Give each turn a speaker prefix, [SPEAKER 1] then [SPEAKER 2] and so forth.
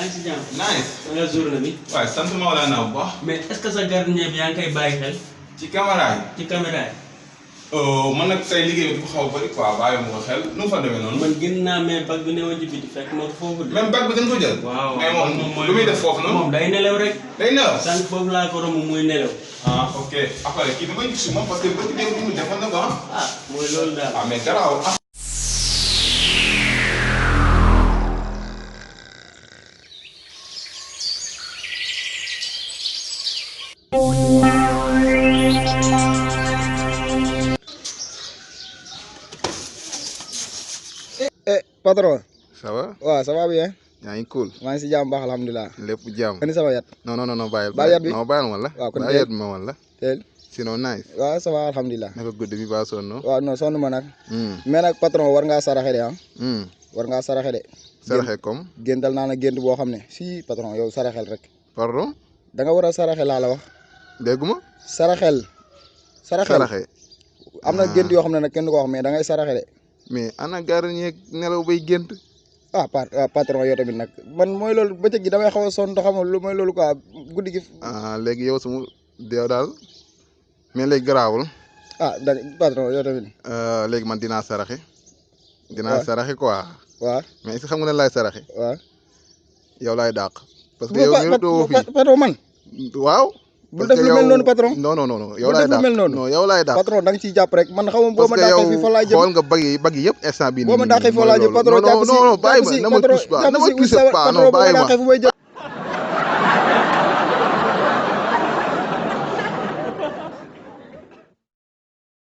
[SPEAKER 1] ngi si jàmm.
[SPEAKER 2] nice.
[SPEAKER 1] nga journée bi.
[SPEAKER 2] waaye sant Maolana bu baax.
[SPEAKER 1] mais est-ce que sa gardien bi yaa ngi koy bàyyi xel.
[SPEAKER 2] ci caméra yi.
[SPEAKER 1] ci caméra yi.
[SPEAKER 2] man nag tey liggéey bi dafa xaw a bëri quoi bàyyi ma ko xel nu mu fa demee noonu.
[SPEAKER 1] man gën naa mais bag bi newoon ci biti fekk moo ko foofu de.
[SPEAKER 2] même bag bi dañ ko jël.
[SPEAKER 1] waaw
[SPEAKER 2] mais moom lu muy def foofu noonu.
[SPEAKER 1] moom day nelaw rek.
[SPEAKER 2] day nelaw.
[SPEAKER 1] sànq foofu laa ko romb muy nelaw.
[SPEAKER 2] ah ok après kii dama gis moom parce que bëgg démb bi mu defoon na ko ah.
[SPEAKER 1] ah mooy loolu daal.
[SPEAKER 2] ah mais garaaw ah.
[SPEAKER 3] patron.
[SPEAKER 4] ça va.
[SPEAKER 3] waaw ça va bien.
[SPEAKER 4] yaa ngi cool.
[SPEAKER 3] maa ngi si jàmm baax alhamdulilah.
[SPEAKER 4] lépp jàmm.
[SPEAKER 3] ani sama yat.
[SPEAKER 4] non non non bàyyil.
[SPEAKER 3] Baal yat bi
[SPEAKER 4] non bàyyil ma la.
[SPEAKER 3] waaw kon
[SPEAKER 4] bàyyi yat ma woon la.
[SPEAKER 3] teel.
[SPEAKER 4] sinon nice.
[SPEAKER 3] waaw ça va alhamdulilah.
[SPEAKER 4] naka guddi bi ba sonn.
[SPEAKER 3] waaw non sonn ma nag. mais nag patron war ngaa saraxe de ah. war ngaa saraxe de.
[SPEAKER 4] saraxe comme.
[SPEAKER 3] géntal naa la gént boo xam ne si patron yow saraxel rek.
[SPEAKER 4] pardon.
[SPEAKER 3] da nga war a saraxe laa la wax.
[SPEAKER 4] dégguma.
[SPEAKER 3] saraxel.
[SPEAKER 4] saraxe.
[SPEAKER 3] am na gént yoo xam ne nag kenn du ko wax mais da ngay saraxe de.
[SPEAKER 4] mais ana gardien nelaw bay gént.
[SPEAKER 3] patron yow tamit nag man mooy loolu bëccëg gi damay xaw a sonn xamul lu mooy loolu quoi guddi gi.
[SPEAKER 4] léegi yow su ma deew daal mais léegi garaawul.
[SPEAKER 3] patron yow tamit.
[SPEAKER 4] léegi man dinaa saraxe. dinaa saraxe quoi.
[SPEAKER 3] waaw
[SPEAKER 4] mais est-ce que xam nga ne laay saraxe.
[SPEAKER 3] waaw.
[SPEAKER 4] yow laay dàq. parce que yow mi doo fii
[SPEAKER 3] patron man.
[SPEAKER 4] waaw.
[SPEAKER 3] bul def lu mel noonu patron.
[SPEAKER 4] non non non yow laay dàq non yow laay dàq.
[SPEAKER 3] patron da nga ciy jàpp rek man xaw ma boo ma dàqee fii fa laa jëm.
[SPEAKER 4] xool nga bagi yëpp instant bii.
[SPEAKER 3] boo ma dàqee fa laa jëm patron jàpp si
[SPEAKER 4] non bàyyi ma na ma touche pas non bàyyi ma.